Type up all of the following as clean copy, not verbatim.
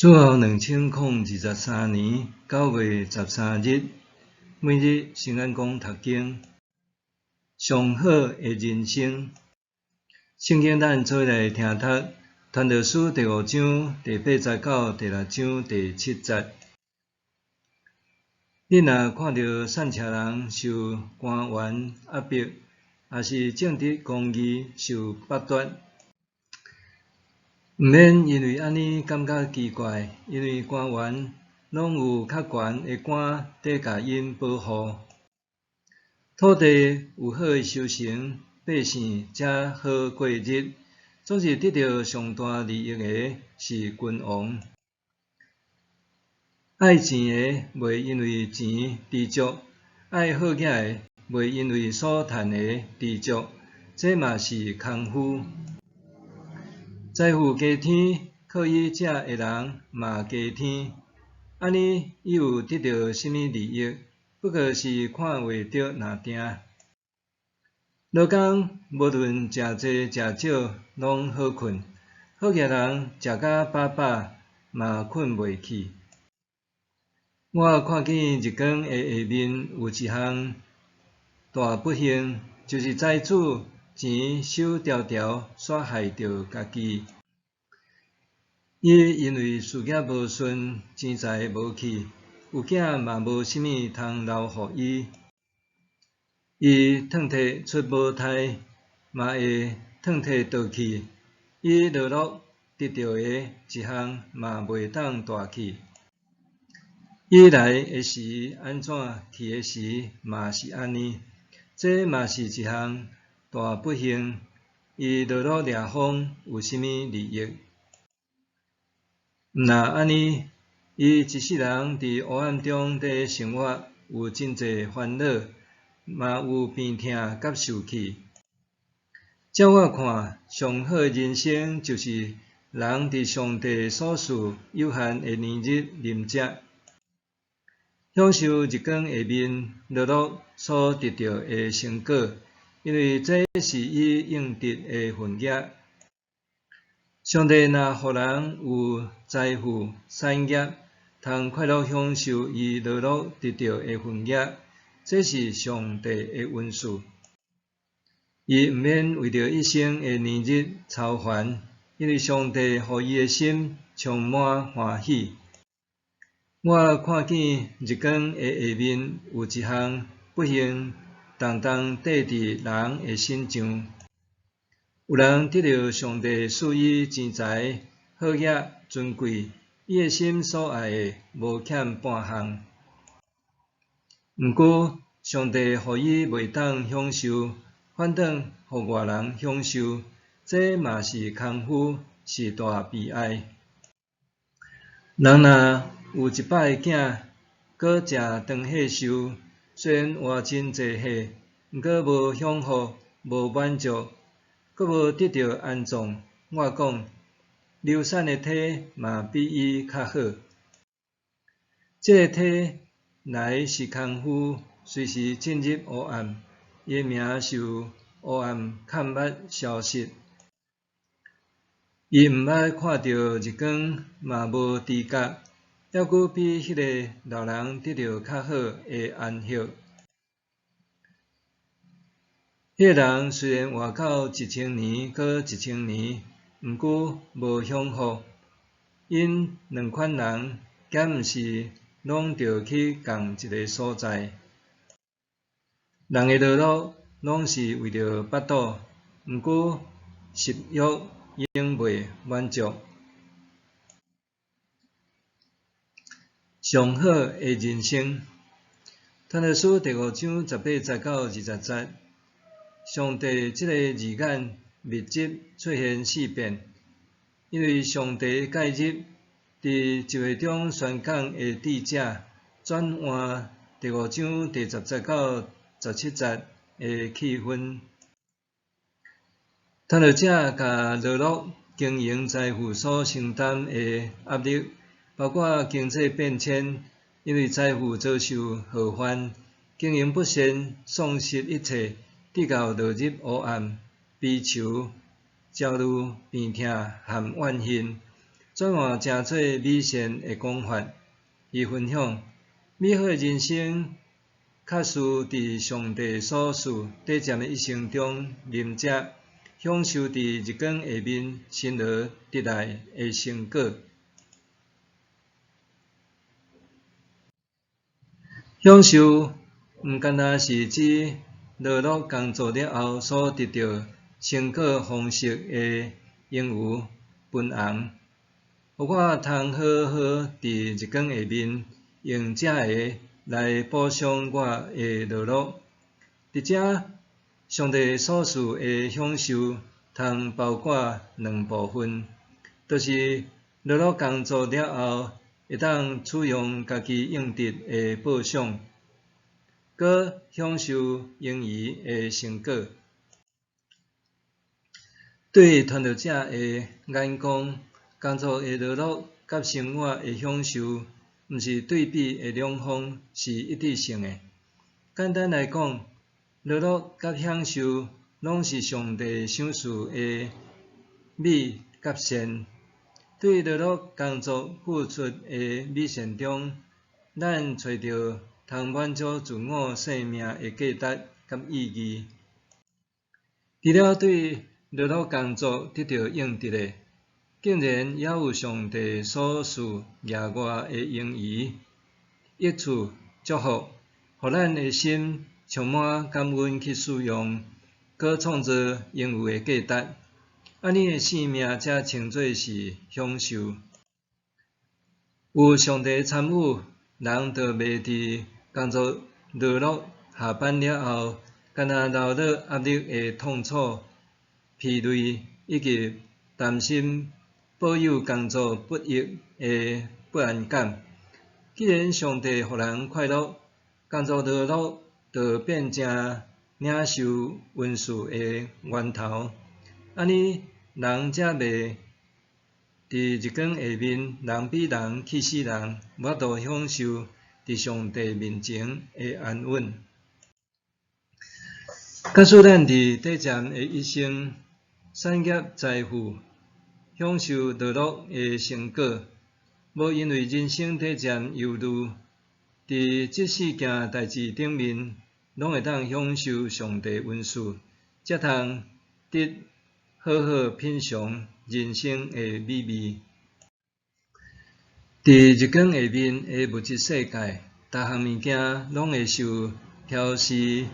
主後2023年9月13日，每日聖安講讀經，上好的人生。聖經咱做伙來聽讀《傳道書》第五章第八節到第六章第七節。恁若看著散赤人受官員壓迫，抑是正直公義受剝奪，毋免因為按呢感覺奇怪，因為官員攏有較懸的官佇共𪜶保護。土地有好的收成，百姓才好過日。總是得著上大利益的是君王。愛錢的袂因為錢知足，愛好額的袂因為所趁的知足，這嘛是空虛。財富加添，靠伊食的人嘛加添，按呢伊有得著啥物利益？不過是看袂著爾定。勞工無論食濟食少，攏好睏；好額人食甲飽飽，嘛睏袂去。我看見日光的下面有一項大不幸，就是財主錢收牢牢，煞害著家己。伊因為事業無順，錢財無去，有囝嘛無啥物通留予伊。伊褪脫出母胎，嘛會褪脫倒去。伊勞碌得著的一項嘛袂當帶去。伊來的時按怎，去的時嘛是按呢。這嘛是一項大不幸。伊勞碌掠風，有啥物利益？毋若按呢，伊一世人佇黑暗中佇生活，有真濟煩惱，嘛有病痛佮受氣。照我看，上好的人生就是人佇上帝所賜有限的年日啉食，享受日光下面勞碌所得著的成果，因為這是伊應得的份額。上帝若予人有財富、產業，通快樂享受伊勞碌得著的份額，這是上帝的恩賜。伊毋免為著一生的年日操煩，因為上帝予伊的心充滿歡喜。我看見日光的下面有一項不幸，重重綴佇人的身上。有人得著上帝賜伊錢財、好額、尊貴，伊的心所愛的無欠半項。毋過，上帝予伊袂當享受，反轉予外人享受，這嘛是空虛，是大悲哀。人若有100個囝，閣食長歲壽，雖然活真濟歲，毋過無享福，無滿足，閣無得著安葬。我講，流散的體嘛比伊較好。這个體來是空虛，隨時進入黑暗，伊的名受黑暗崁抹消失。伊毋捌看著日光，嘛無知覺，猶閣比彼个老人得著較好的安息。彼个人雖然活到1000年，閣1000年，毋過無享福。𪜶兩款人，敢毋是攏著去仝一个所在？人的勞碌攏是為著腹肚，毋過食欲永袂滿足。上好的人生，傳道書第五章18節到20節，上帝這个字眼密集出現四遍，因為上帝介入，佇集會中宣講的智者轉換第五章第10節到17節的氣氛。傳道者共勞碌經營財富所承擔的壓力，包括經濟變遷，因為財富遭受禍患，經營不善，喪失一切，直到落入黑暗、悲愁、焦慮、病痛和怨恨。轉換成做美善的講法。伊分享，美好的人生確需佇上帝所賜短暫的一生中啉食，享受佇日光下面辛勞得來的成果。享受毋干焦是指勞碌工作了後所得到成果豐碩的盈餘分紅，予我通好好佇日光下面用這个來補償我的勞碌。佇遮，上帝所賜的享受通包括兩部分，就是勞碌工作了後會當取用家己應得的報賞，閣享受盈餘的成果。對傳道者的眼光，工作的勞碌佮生活的享受，毋是對比的兩方，是一致性的。簡單來講，勞碌佮享受攏是上帝賞賜的美佮善。對勞碌工作付出的美善中，咱揣著通滿足自我生命的價值佮意義。除了對勞碌工作得著應得的，竟然猶有上帝所賜額外的盈餘、益處、祝福，予咱的心充滿感恩去使用，閣創造應有的價值。按呢的生命才稱做是享受。有上帝參與，人就袂佇工作勞碌下班了後，干焦留落壓力的痛楚、疲累以及擔心保有工作不易的不安感。既然上帝予人快樂，工作勞碌就變成領受恩賜的源頭。按呢，人才袂佇日光下面，人比人氣死人，無法度享受佇上帝面前的安穩。假使咱佇短暫的一生，產業財富，享受勞碌的成果，無因為人生短暫憂慮，佇這四件代誌頂面，攏會當享受上帝恩賜，才通得好好品嘗人生的美味。佇日光下面的物質世界，逐項物件攏會受調試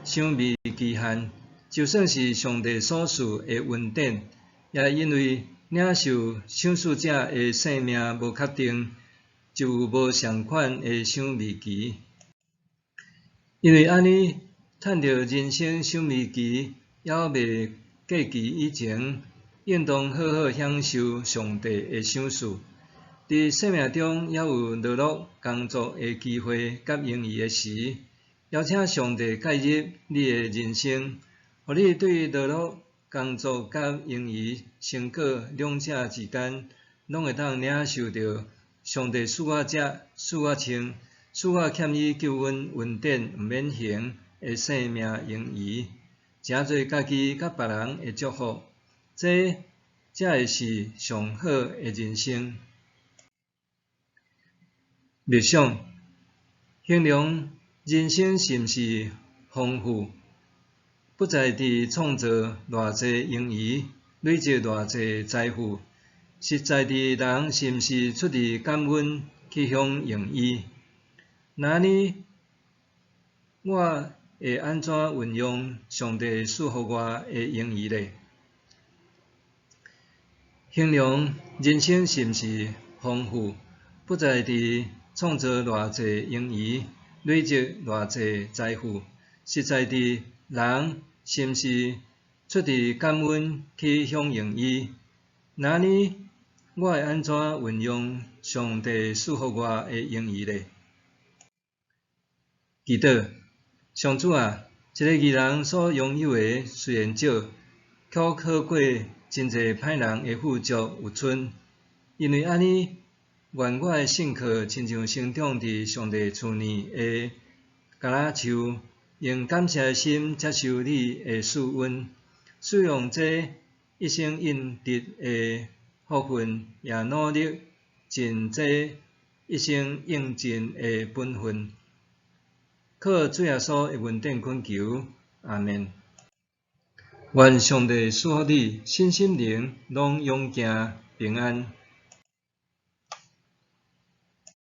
賞味期限。就算是上帝所賜的恩典，也因為領受賞賜者的性命無確定，就有無仝款的賞味期。因為按呢，趁著人生賞味期猶未過期以前，應當好好享受上帝的賞賜。佇生命中猶有勞碌工作的機會佮盈餘的時，邀請上帝介入你的人生，予你對勞碌工作佮盈餘成果兩者之間，攏會當領受著上帝賜我食、賜我穿、賜我欠伊救恩恩典毋免還的生命盈餘，成做家己佮別人的祝福，這才會是上好的人生。默想，形容人生是毋是豐富，不在佇創造偌濟盈餘，累積偌濟財富，實在佇人是毋是出自感恩去享用伊。若按呢，我會按怎運用上帝賜予我的盈餘呢？形容人生是毋是豐富，不在佇創造偌濟盈餘，累積偌濟財富，實在佇人是毋是出自感恩去享用伊。若按呢，我會按怎運用上帝賜予我的盈餘呢？祈禱，上主啊，一个義人所擁有的雖然少，卻好過真濟歹人的富足有賰。因為按呢，願我的信靠親像生長佇上帝厝內的橄欖樹，用感謝的心接受你的賜恩，使用這一生應得的福份，也努力盡這一生應盡的本分。靠主耶穌的恩典懇求，阿們。願上帝賜福你，身心靈攏勇健平安。